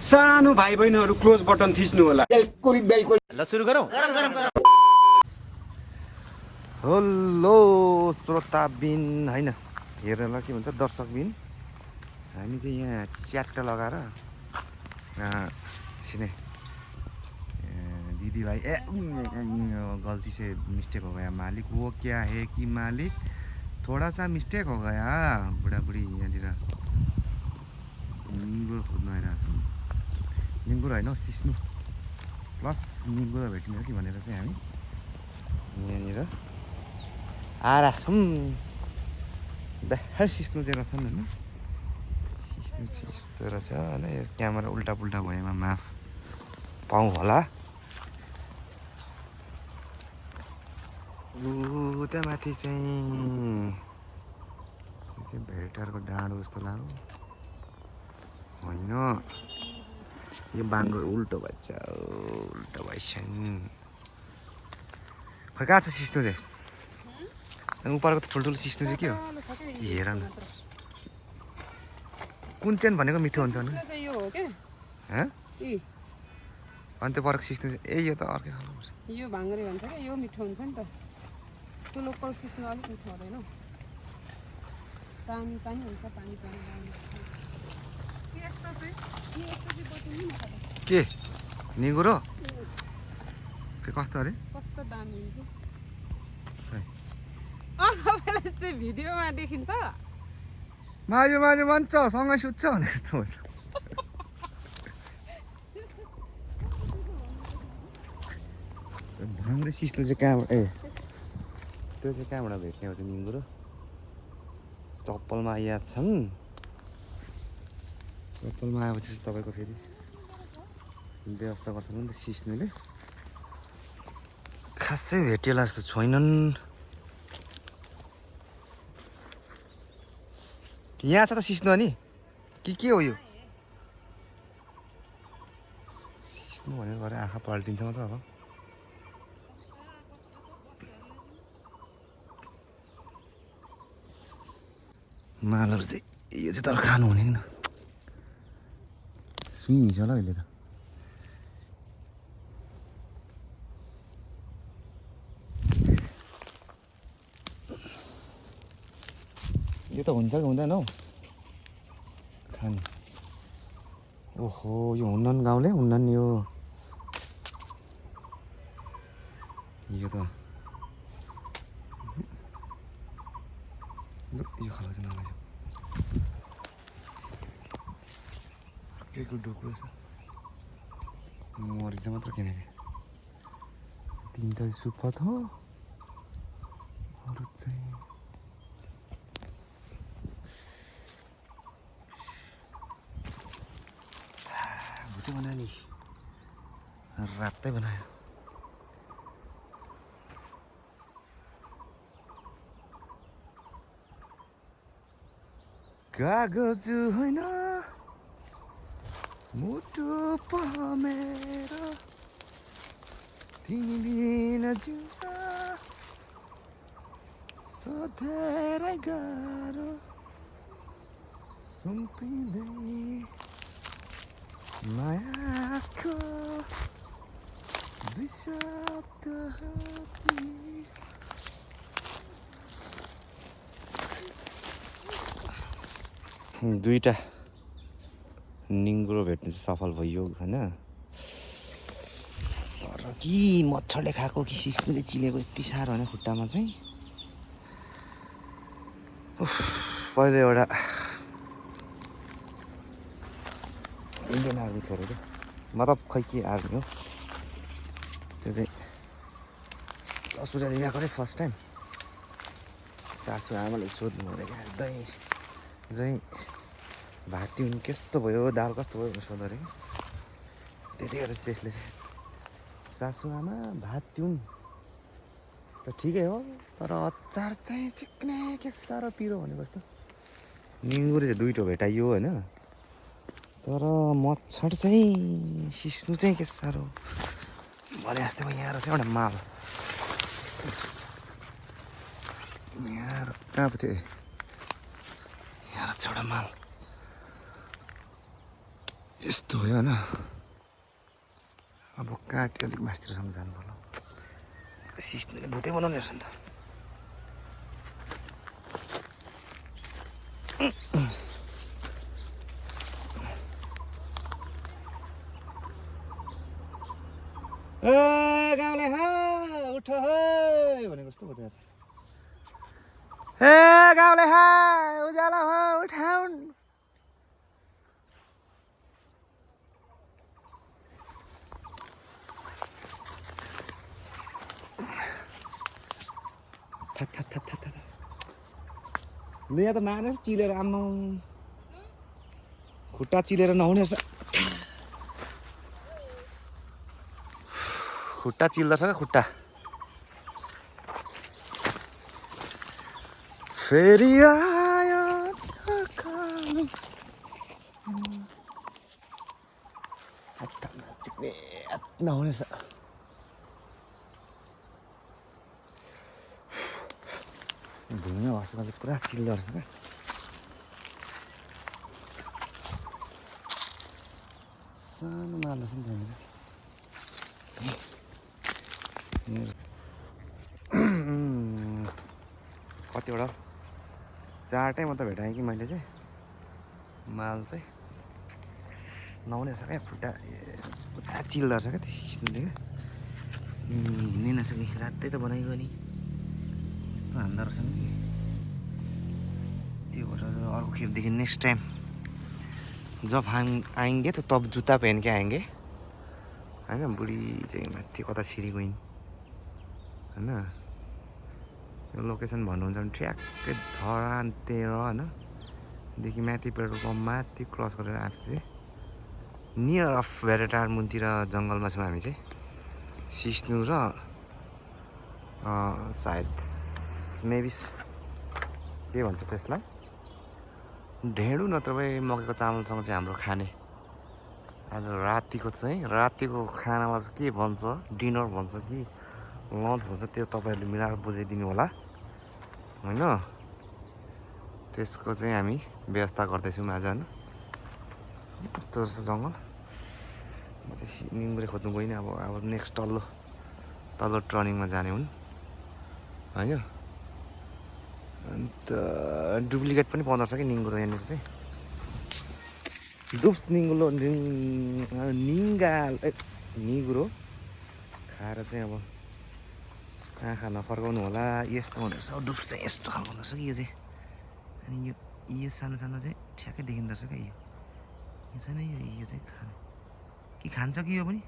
सानो भाइ बहिनीहरू क्लोज बटन थिच्नु होला। बिल्कुल बिल्कुल। ल सुरु गरौँ। हेलो श्रोताबिन होइन हेर्नलाई के भन्छ दर्शकबिन, हामी चाहिँ यहाँ च्याट्ट लगाएर सिने दीदी भाई गलती से मिस्टेक हो गया मालिक, वो क्या है कि मालिक थोड़ा सा मिस्टेक हो गया। बुढाबुढी यहाँनिर निङ्गुरो खोज्नु आइरहेको छ। निङ्गुरो होइन सिस्नु प्लस निङ्गुरो भेटिन्छ कि भनेर चाहिँ हामी यहाँनिर आएर छौँ। बेहार सिस्नु चाहिँ रहेछन् होइन, सिस्नु चाहिँ यस्तो रहेछ होइन। यो क्यामेरा उल्टा पुल्टा भएमा माफ पाउँ होला। उता माथि चाहिँ भेटारको डाँडो जस्तो लाग्यो होइन, यो बाङ्गो उल्टो भएछ, उल्टो भएछ खै कहाँ छ सिस्नु चाहिँ? उपरको त ठुल्ठुलो सिस्नु चाहिँ के हो हेर न, कुन चाहिँ भनेको मिठो हुन्छ नि अनि त्यो परको सिस्नु चाहिँ ए यो त अर्कै खालको हुन्छ। यो भाङ्गरे भन्छ क्या, यो मिठो हुन्छ नि त। त्यो लोकल सिस्नु अलिक मिठो हुँदैन हौ, पानी पानी हुन्छ, पानी पानी के निगुरो कस्तो अरे कस्तो दामी हुन्छ। तपाईँलाई चाहिँ भिडियोमा देखिन्छ माजु माजु भन्छ सँगै सुत्छ भनेर त हुन्छ। भाङ्रे सिस्नु चाहिँ कहाँबाट त्यो चाहिँ कहाँबाट भेट्ने हो त्यो निङ्गुरो? चप्पलमा आइया छन्। चप्पलमा आएपछि चाहिँ तपाईँको फेरि व्यवस्था गर्छ नि त सिस्नुले। खासै भेटिएला जस्तो छैनन्। यहाँ छ त सिस्नु अनि के हो यो सिस्नु भनेर गरे आँखा पल्टिन्छ मात्र अब। मालहरू चाहिँ यो चाहिँ तर खानु हुने नि, सुइन्छ होला अहिले त। यो त हुन्छ कि हुँदैन हौ खानु? ओहो यो हुन्नन् गाउँले हुन्नन् यो त यो खालको चाहिँ नलाग्छ। अर्कैको डोको छ मरिन्छ मात्र किनकि तिनवटा सुपथ हो अरू चाहिँ भुटे बनायो नि, रातै बनायो। कागज होइन मुटु पो मेरो तिमी बिन जिउँदा सधैँ गाह्रो सुम्पिँदै मायाको दुई शब्द दुईटा निङ्गुरो भेट्नु चाहिँ सफल भयो होइन। तर कि मच्छरले खाएको कि सिस्नुले चिनेको यति साह्रो होइन खुट्टामा चाहिँ। पहिले एउटा इन्डियन आर्मी थियो अरे, मतलब खै के आर्मी हो त्यो चाहिँ ससुराली गएको अरे फर्स्ट टाइम। सासु आमाले सोध्नु अरे दही चाहिँ भात तिउन कस्तो भयो दाल कस्तो भयो भनेर सोध्नु अरे कि। त्यतिखेर चाहिँ त्यसले चाहिँ सासु आमा भात तिउन त ठिकै हो तर अचार चाहिँ चिक्ने के साह्रो पिरो भनेको जस्तो। निङ्गुरो चाहिँ दुईटो भेटाइयो होइन, तर मच्छर चाहिँ सिस्नु चाहिँ के साह्रो भने जस्तै भयो। यहाँ रहेछ एउटा माल, यहाँ कहाँ पो थियो यहाँ रहेछ एउटा माल। यस्तो हो होइन अब काटी अलिक मास्तिरसम्म जानु पर्ला सिस्नुले भुतै बनाउने रहेछ नि त ए गाउँले उठ भनेको जस्तो भयो ए गाउँले उज्यालो उठाउन् यहाँ त मानेर चिलेर आम्मा खुट्टा चिलेर नहुने रहेछ खुट्टा चिल्दछ क्या खुट्टा फेरि आयो नहुने रहेछ भुइँमा बसेको चाहिँ पुरा चिल्दो रहेछ क्या सानो मार्नु छ नि त्यहाँनिर कतिवटा चारटै मात्र भेटाएँ कि मैले चाहिँ माल चाहिँ नहुने रहेछ क्या खुट्टा पुरा चिल्दो रहेछ क्या त्यो सिस्नुले क्या हिँड्नै नसके रातै त बनाइगयो नि यस्तो हान्दा रहेछ नि त्यो भएर अर्को खेपदेखि नेक्स्ट टाइम जब हम आएंगे तो तब जूता पहन के आएंगे होइन बुढी चाहिँ माथि कता छिरी गइन् होइन यो लोकेसन भन्नुहुन्छ भने ठ्याक्कै धरानतिर होइन देखि माथि पेट्रोल पम्प माथि क्रस गरेर आएको चाहिँ नियर अफ भेरेटार मुनतिर जङ्गलमा छौँ हामी चाहिँ सिस्नु र सायद मेबी के भन्छ त्यसलाई ढेँडु नत्र भए मकैको चामलसँग चाहिँ हाम्रो खाने आज रातिको खानामा चाहिँ के भन्छ डिनर भन्छ कि लन्च भन्छ त्यो तपाईँहरूले मिलाएर बुझाइदिनु होला होइन त्यसको चाहिँ हामी व्यवस्था गर्दैछौँ आज होइन कस्तो रहेछ जङ्गल म चाहिँ निङ्गुरे खोज्नु गइनँ अब नेक्स्ट तल्लो टर्निङमा जाने हुन् होइन अन्त डुप्लिकेट पनि पाउँदो रहेछ कि निङ्गुरो यहाँनिर चाहिँ डुप्स निङ्गुरो खाएर चाहिँ अब आँखा नफर्काउनु होला यस्तो हुँदो रहेछ डुप्स चाहिँ यस्तो खालको हुँदो रहेछ कि यो चाहिँ अनि यो सानो चाहिँ ठ्याक्कै देखिँदो रहेछ क्या यो छैन यो चाहिँ कि खान्छ कि यो पनि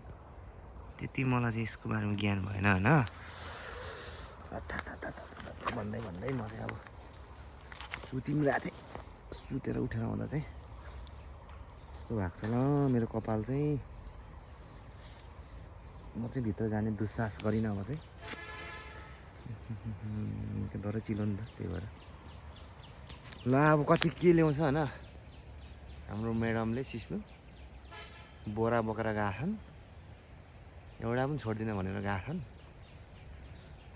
त्यति मलाई चाहिँ यसको बारेमा ज्ञान भएन होइन भन्दै म चाहिँ अब सुतिरहेको थिएँ सुतेर उठेर आउँदा चाहिँ यस्तो भएको छ ल मेरो कपाल चाहिँ म चाहिँ भित्र जाने दुस्साहस गरिनँ अब चाहिँ डरै चिलो नि त त्यही भएर ल अब कति के ल्याउँछ होइन हाम्रो म्याडमले सिस्नु बोरा बोकेर गएको छन् एउटा पनि छोड्दिनँ भनेर गएको छन्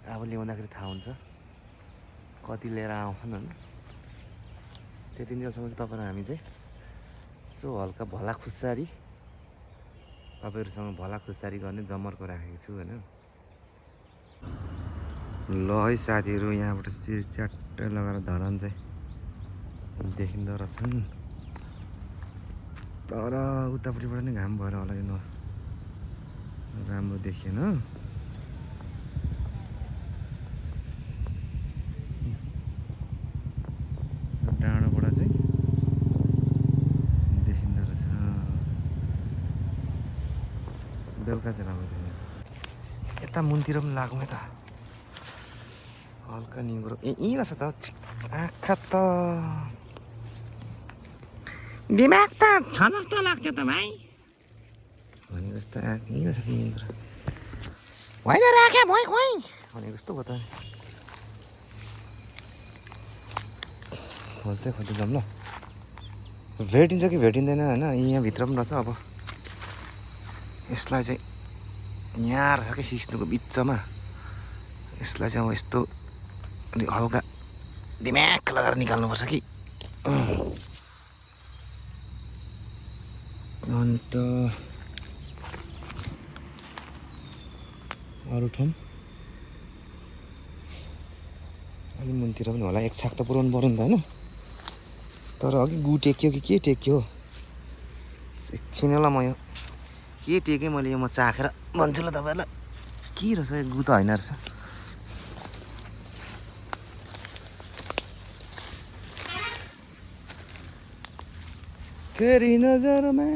अब ल्याउँदाखेरि थाहा हुन्छ कति लिएर आउँछन् होइन त्यति जेलसम्म चाहिँ तपाईँ हामी चाहिँ यसो हल्का भला खुसारी तपाईँहरूसँग भला खुसारी गर्ने जमर्को राखेको छु होइन ल है साथीहरू यहाँबाट च्याट्ट लगाएर धरान चाहिँ देखिँदो रहेछन् तर उतापट्टिबाट नै घाम भएर होला यो राम्रो देखिएन डाँडोबाट चाहिँ देखिँदो रहेछ बेलुका चाहिँ राम्रो देखिन्छ यता मुनतिर पनि लागौँ है त हल्का निङ्गुरो यहीँ रहेछ त आँखा त दिमाग त छ जस्तो लाग्छ त भाइ भनेको जस्तो यहीँ रहेछ निङ्गुरो होइन राख्या भइ खोइ भनेको जस्तो भयो त खोल्दै जाऊँ ल भेटिन्छ कि भेटिँदैन होइन यहाँभित्र पनि रहेछ अब यसलाई चाहिँ यहाँ रहेछ कि सिस्नुको बिचमा यसलाई चाहिँ अब यस्तो अलिक हल्का दिमाग लगाएर निकाल्नुपर्छ कि अन्त अरू ठाउँ अलि मुनतिर पनि होला, एक छाक त पुऱ्याउनु पऱ्यो नि त होइन। तर अघि गु टेक्यो कि के टेक्यो एकछिन होला, म यो के टेकेँ मैले, यो म चाखेर भन्छु ल तपाईँहरूलाई। के रहेछ यो गु त होइन रहेछ। तेरी नजरमा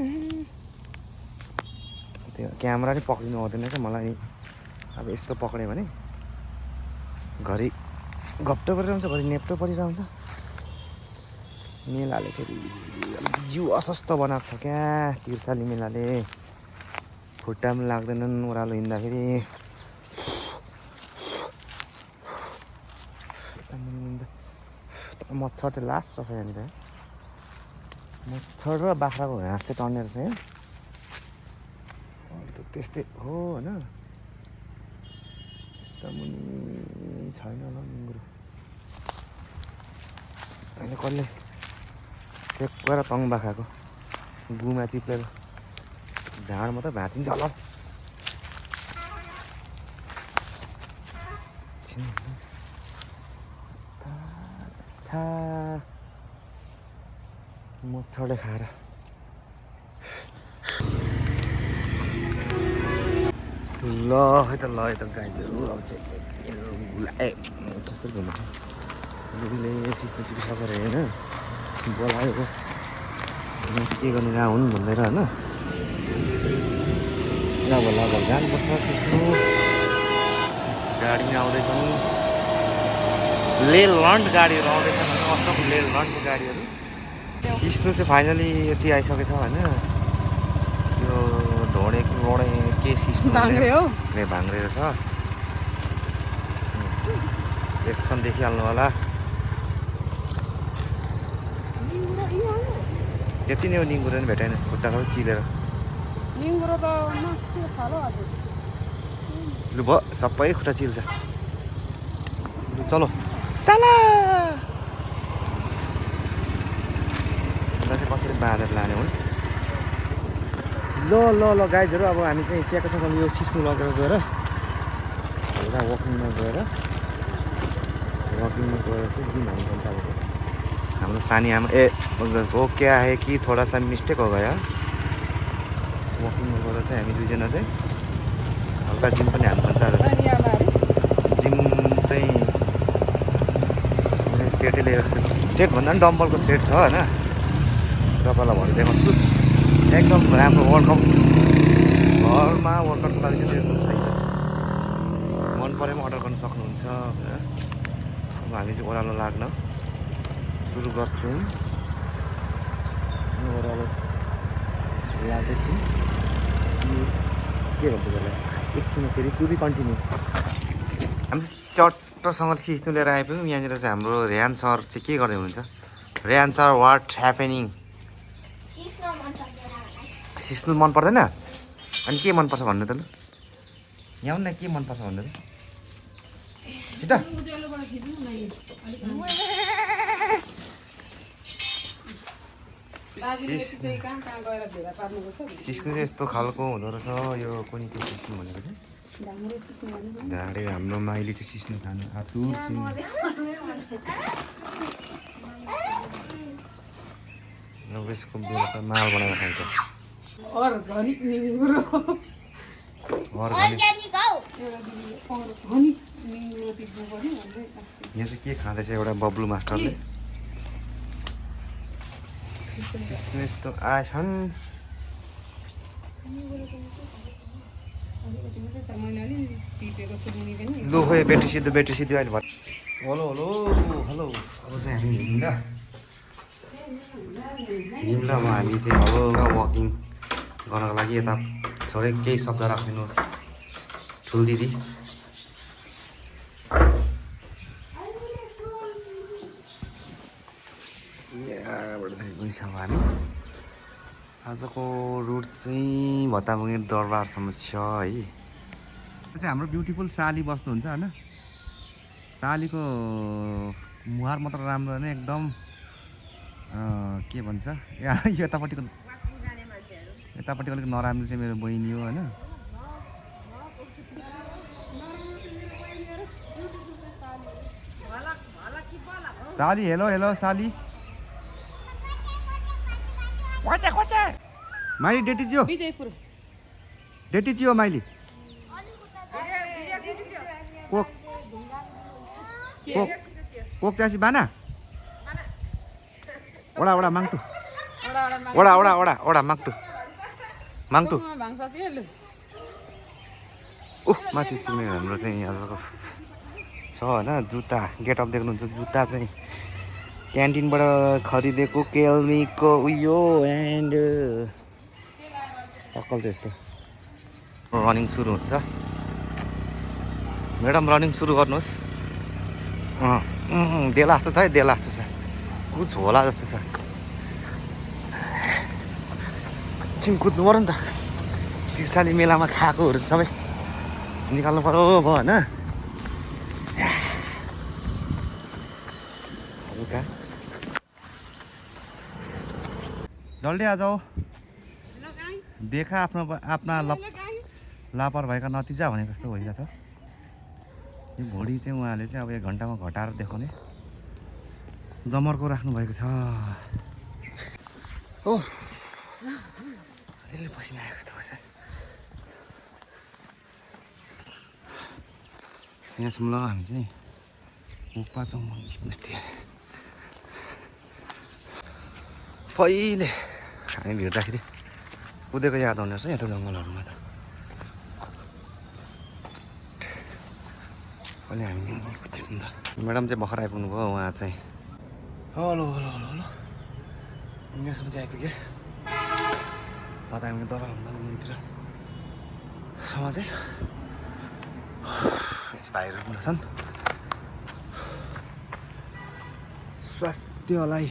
त्यो क्यामेरा नि पक्रिनु आउँदैन क्या मलाई। अब यस्तो पक्रियो भने घरि घप्टो परिरहन्छ, घरि नेप्टो परिरहन्छ। मेलाले फेरि जिउ अस्वस्थ बनाएको छ क्या तिर्साली मेलाले। खुट्टा पनि लाग्दैनन् ओह्रालो हिँड्दाखेरि। मच्छर चाहिँ लास्ट रहेछ यहाँनिर। मच्छर र बाख्राको घाँस चाहिँ टन्ने रहेछ यहाँ। अरू त त्यस्तै हो होइन। मुनि छैन होला निङ्गुरो अहिले कसले टेक्कर तङ बाख्राको गुमा चिप्लेर ढाड मात्रै भाँचिन्छ होला। मच्छरले खाएर ल है त गाइजहरू अब चाहिँ कस्तो घुमाएको लुले चिप्नु टिपिसकेर होइन बोलायो के गर्नु गएको हुन् भन्दैन होइन। अब जानुपर्छ सिस्नु। गाडी आउँदैछन्, लेलन्ड गाडीहरू आउँदैछन्, असम लेलन्डको गाडीहरू। सिस्नु चाहिँ फाइनली यति आइसकेछ होइन। यो ढोडे के सिस्नु भाङ्रे हो, ए भाङ्रे रहेछ। एकछिन देखिहाल्नु होला। यति नै हो, निङ्गुरो पनि भेटाएन, खुट्टा सबै चिलेर। निङ्गुरो त मासु खालो हजुर। लु भयो सबै खुट्टा चिल्छ। लु चलो चल चाहिँ कसरी बाँधेर लाने हो। ल गाइजहरू अब हामी चाहिँ ट्याकोसँग यो सिस्नु लगेर गएर एउटा वकिङमा गएर चाहिँ जिम हाल्नु पर्छ। अब चाहिँ हाम्रो सानी आमा हो क्या है कि थोड़ा सा मिस्टेक हो गया। वकिङमा गएर चाहिँ हामी दुईजना चाहिँ हल्का जिम पनि हाल्नुपर्छ आज चाहिँ। जिम चाहिँ सेटै लिएर, सेट भन्दा पनि डम्बलको सेट छ होइन। तपाईँलाई भएर देखाउँछु एकदम राम्रो वर्कआउट। घरमा वर्कआउटको लागि चाहिँ एकदम सही छ। मन परेमा अर्डर गर्न सक्नुहुन्छ। अब हामी चाहिँ ओह्रालो लाग्न सुरु गर्छौँ। ओह्रालो लाग्दैछु के भन्छ त्यसलाई, एकछिन फेरि टु बी कन्टिन्यू। हामी चट्टसँग सिस्नु लिएर आइपुग्यौँ। यहाँनिर चाहिँ हाम्रो रेहान सर चाहिँ के गर्दै हुनुहुन्छ। Rehan sir what happening. सिस्नु मन पर्दैन अनि के मनपर्छ भन्नु त। लु यहाँ न के मनपर्छ भन्नु त सिधा। सिस्नु चाहिँ यस्तो खालको हुँदो रहेछ यो कुनै के सिस्नु भनेको चाहिँ। ढाडे हाम्रो माइली चाहिँ सिस्नु खानु आतुर छिन्। अब यसको बेलुका माल बनाएर खान्छ। अर्ग्यानिक निङ्गुरो, यहाँ चाहिँ के खाँदैछ एउटा बब्लु मास्टरले। सिस्नु यस्तो आएछन्। लु खोइ ब्याट्री सिद्धो अहिले भयो। हेलो हेलो हेलो अब चाहिँ हामी हिँड्दा अब हामी चाहिँ हल्का वकिङ गर्नको लागि यता थोरै केही शब्द राखिदिनुहोस् ठुल दिदी। यहाँबाट चाहिँ गइसक्यौँ हामी। आजको रुट चाहिँ भत्तामुनि दरबारसम्म छ है। यो चाहिँ हाम्रो ब्युटिफुल साली बस्नुहुन्छ होइन। सालीको मुहार मात्र राम्रो होइन, एकदम के भन्छ यतापट्टिको यतापट्टि अलिक नराम्रो चाहिँ मेरो बहिनी हो होइन। साली हेलो हेलो साली माइली डेटी जियो डेटी जियो माइली कोक कोक कोक चासी बाना ओडा ओडा माग्टु ओडा ओडा ओडा ओडा माग्टु माग्टु माथि पुग्ने हाम्रो चाहिँ आजको छ होइन जुत्ता गेटअप देख्नुहुन्छ जुत्ता चाहिँ क्यान्टिनबाट खरिदेको केल्मीको उयो एन्ड सकल चाहिँ यस्तो रनिङ सुरु हुन्छ। म्याडम रनिङ सुरु गर्नुहोस्। देला जस्तो छ है देला जस्तो छ कुछ होला जस्तो छ। एकछिन कुद्नु पऱ्यो नि त त्रिचाली मेलामा खाएकोहरू सबै निकाल्नु पऱ्यो भयो होइन। हल्का जल्दी आ जाओ देखा आफ्नो आफ्ना लापरवाहीका नतिजा भनेको जस्तो भइरहेको छ। यो भोलि चाहिँ उहाँले चाहिँ अब 1 घन्टामा घटाएर देखाउने जमर्को राख्नु भएको छ। ओ अहिले पसिना आएको जस्तो भइरहेछ। यहाँसम्म ल हामी चाहिँ उप्पा चौमन स्कुलतिर पहिले हामी भिड्दाखेरि कुदेको याद आउने रहेछ यहाँ त जङ्गलहरूमा त। अहिले हामी कुद्यौँ नि त। म्याडम चाहिँ भर्खर आइपुग्नु भयो उहाँ चाहिँ। हेलो हेलो हेलो हेलो यहाँसम्म चाहिँ आइपुग्यो। पता हामी दबाई भन्दा मन्दिर समा चाहिँ भाइहरू पनि छन्। स्वास्थ्यलाई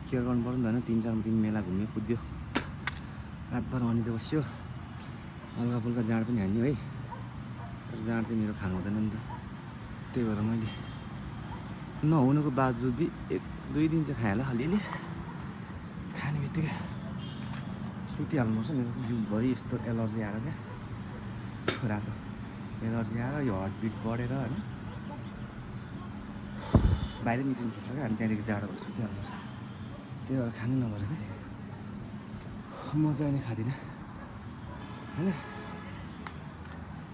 केयर गर्नु पर्यो नि त होइन। 3-4 दिन मेला घुम्यो कुद्यो रातभर अनि त बस्यो। हल्का फुल्का जाँड पनि हान्यो है तर जाँड चाहिँ मेरो खानु हुँदैन नि त। त्यही भएर मैले नहुनुको बावजुद 1-2 दिन चाहिँ खाएँ होला अलिअलि। खाने बित्तिकै सुतिहाल्नुपर्छ। मेरो चाहिँ जिउभरि यस्तो एलर्जी आएर क्या रातो एलर्जी आएर यो हार्टबिट बढेर होइन बाहिर निक्लिनु खोज्छ क्या। अनि त्यहाँदेखि जाडो भएर सुतिहाल्नुपर्छ। त्यही भएर खानु नभएर चाहिँ म चाहिँ अहिले खाँदिनँ होइन।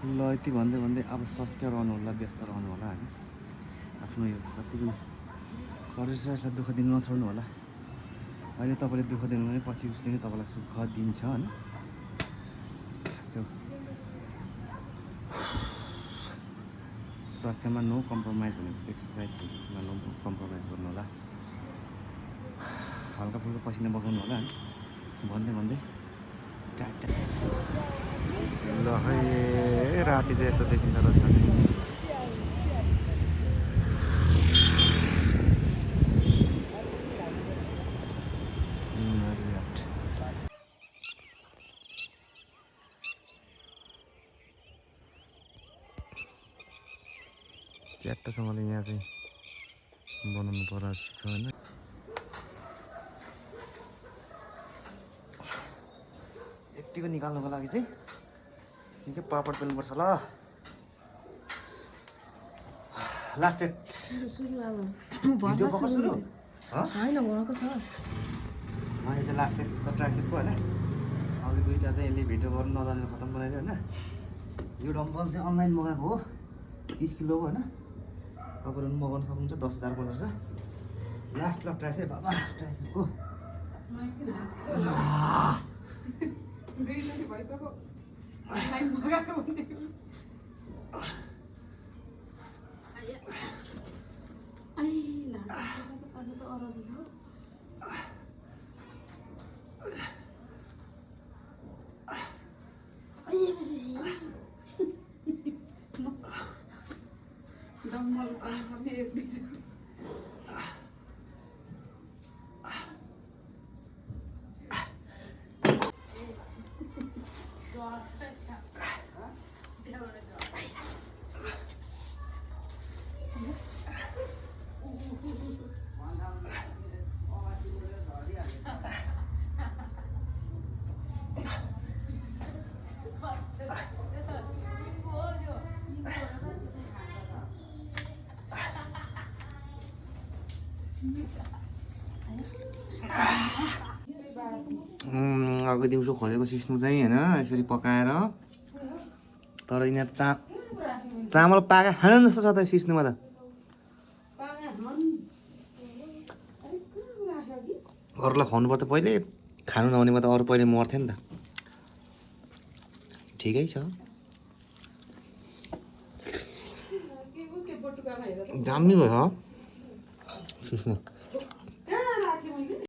ल यति भन्दै भन्दै अब स्वस्थ रहनु होला व्यस्त रहनु होला होइन। आफ्नो यो जति पनि शरीरलाई दुःख दिनु नछोड्नु होला। अहिले तपाईँले दुःख दिनु भने पछि उसले नै तपाईँलाई सुख दिन्छ होइन। स्वास्थ्यमा नो कम्प्रोमाइज भनेको एक्सर्साइजमा नो कम्प्रोमाइज गर्नु होला। हल्का फुल्का पसिना बगाउनु होला होइन भन्दै भन्दै टाटा। ल है राति चाहिँ यस्तो देखिँदो रहेछ। च्याट्टोसँगले यहाँ चाहिँ बनाउनु पर्छ होइन। यतिको निकाल्नुको लागि चाहिँ निकै पापड पेल्नुपर्छ ल। लास्ट सेट भिडियो पक्का सुरु होइन भएको छ। मैले चाहिँ लास्ट सेट छ ट्राइसेटको होइन। अघि 2टा चाहिँ यसले भिडियो गर्नु नजानेर खतम बनाइदियो होइन। यो डम्बल चाहिँ अनलाइन मगाएको हो 30 किलोको होइन। तपाईँहरू पनि मगाउनु सक्नुहुन्छ 10,000 पर्छ। लास्ट ल ट्राइसेट बाबा ट्राइसेटको अर्को दिउँसो खोलेको सिस्नु चाहिँ होइन यसरी पकाएर तर यिनीहरू चामल पाका खानु जस्तो छ त सिस्नुमा त अरूलाई खुवाउनुपर्छ पहिले खानु नहुनेमा त अरू पहिले मर्थ्यो नि त ठिकै छ दामी भयो सिस्नु